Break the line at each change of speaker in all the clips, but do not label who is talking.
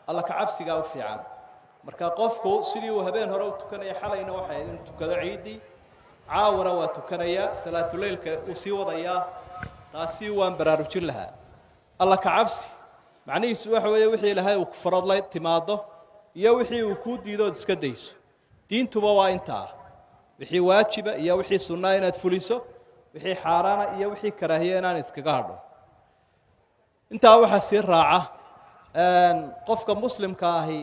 Alla ka cabsigaa u fiican. Marka qofku sidii uu habeen hore u tukanaya, xalayna waxay inuu tukado ciiddii, caawana waa tukanayaa, salaatuleylka uu sii wadayaa. Taasi waan baraarujin lahaa. Alla ka cabsi macnihiisu waxa weeye wixii Ilaahay uu kufarood la timaado iyo wixii uu kuu diido ood iska dayso. Diintuba waa intaa: wixii waajiba iyo wixii sunnaa inaad fuliso, wixii xaaraana iyo wixii karaahiya inaan iskaga hadho. Intaa waxaa sii raaca, qofka muslimka ahi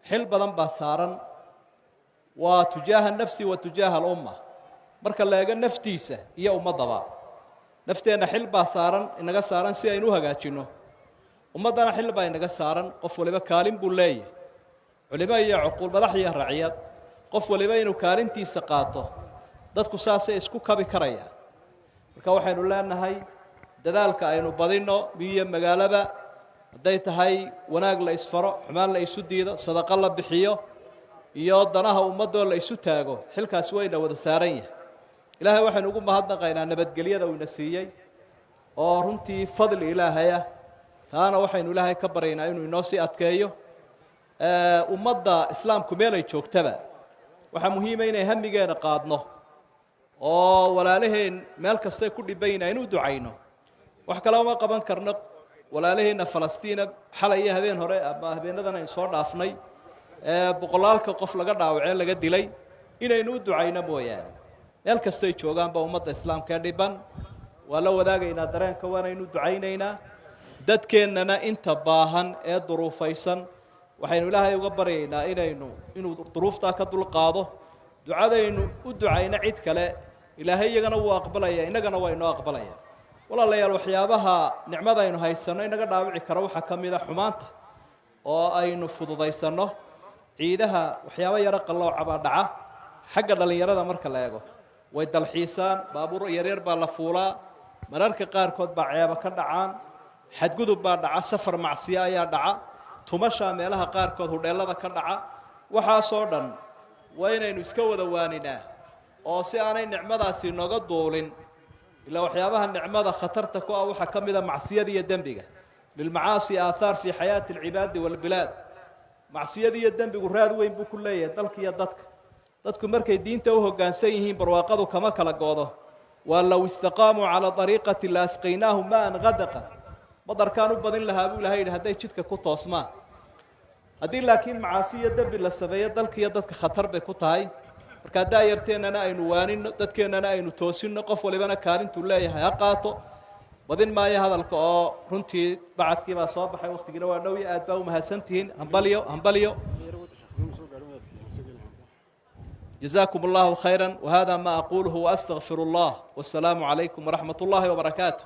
xil badan baa saaran, waa tujaaha nafsi wa tujaaha alumma. Marka la eego naftiisa iyo ummaddaba, nafteenna xil baa saaran, inaga saaran si aynu u hagaajinno. Ummaddana xil baa inaga saaran. Qof waliba kaalin buu leeyahay, culimo iyo cuquul, madax iyo raciyad, qof waliba inuu kaalintiisa qaato. Dadku saasay isku kabi karayaan. Marka waxaynu leenahay dadaalka aynu badinno, miyo magaalaba, hadday tahay wanaag la isfaro, xumaan la isu diido, sadaqo la bixiyo iyo danaha ummaddoo la isu taago. Xilkaasi wayna wada saaran yahay. Ilaahay waxaynu ugu mahadnaqaynaa nabadgelyada uu ina siiyey oo runtii fadli Ilaahay ah. Taana waxaynu Ilaahay ka baryaynaa inuu inoo sii adkeeyo. Ummadda islaamku meelay joogtaba waxaa muhiima inay hamigeena qaadno oo walaalaheen meel kastay ku dhibayna aynu u ducayno. Wax kale uma qaban karno. Walaalaheenna Falastiina xalay iyo habeen hore ama habeenadan aynu soo dhaafnay ee boqolaalka qof laga dhaawacee laga dilay inaynu u ducayno mooyaane. Meel kastay joogaanba ummadda islaamka ee dhiban waa la wadaagaynaa dareenka, waanaynu ducaynaynaa. Dadkeennana inta baahan ee duruufaysan waxaynu Ilaahay uga baryaynaa inuu duruuftaa ka dulqaado. Ducadaynu u ducayno cid kale Ilaahay iyagana wuu aqbalaya, innagana waa inoo aqbalaya. Walaalayaal, waxyaabaha nicmada aynu haysanno inaga dhaawici karo waxaa ka mid a xumaanta oo aynu fududaysanno. Ciidaha waxyaabo yaro qallooca baa dhaca xagga dhallinyarada marka la eego. Way dalxiisaan, baabuur yaryar baa la fuulaa, mararka qaarkood baa ceebo ka dhacaan, xadgudub baa dhaca, safar macsiyo ayaa dhaca, tumashaa meelaha qaarkood hudheellada ka dhaca. Waxaasoo dhan waa inaynu iska wada waaninaa oo si aanay nicmadaasi nooga duulin. Ilaa waxyaabaha nicmada khatarta ku ah waxaa ka mid a macsiyada iyo dembiga. Lilmacaasi aathaar fii xayaati alcibaadi waalbilaad. Macsiyada iyo dembigu raad weyn buu ku leeyahay dalka iyo dadka. Dadku markay diinta u hoggaansan yihiin barwaaqadu kama kala goodo. Waa low istaqaamuu calaa dariiqati la asqaynaahum maan qadaqa, madarkaan u badin lahaa buu Ilahay yidhi, hadday jidka ku toosmaan. Haddii laakiin macaasi iyo dembi la sameeyo, dalka iyo dadka khatar bay ku tahay. Markaa daayarteennana aynu waanino, dadkeennana aynu toosinno, qof walibana kaalintuu leeyahay ha qaato. Badin maayo hadalka oo runtii bacadkii baa soo baxay, waktigiina waa dhow iyo aad baa u mahadsantihiin. Hambalyo, hambalyo. جزاكم الله خيرا، وهذا ما أقوله وأستغفر الله، والسلام عليكم ورحمة الله وبركاته.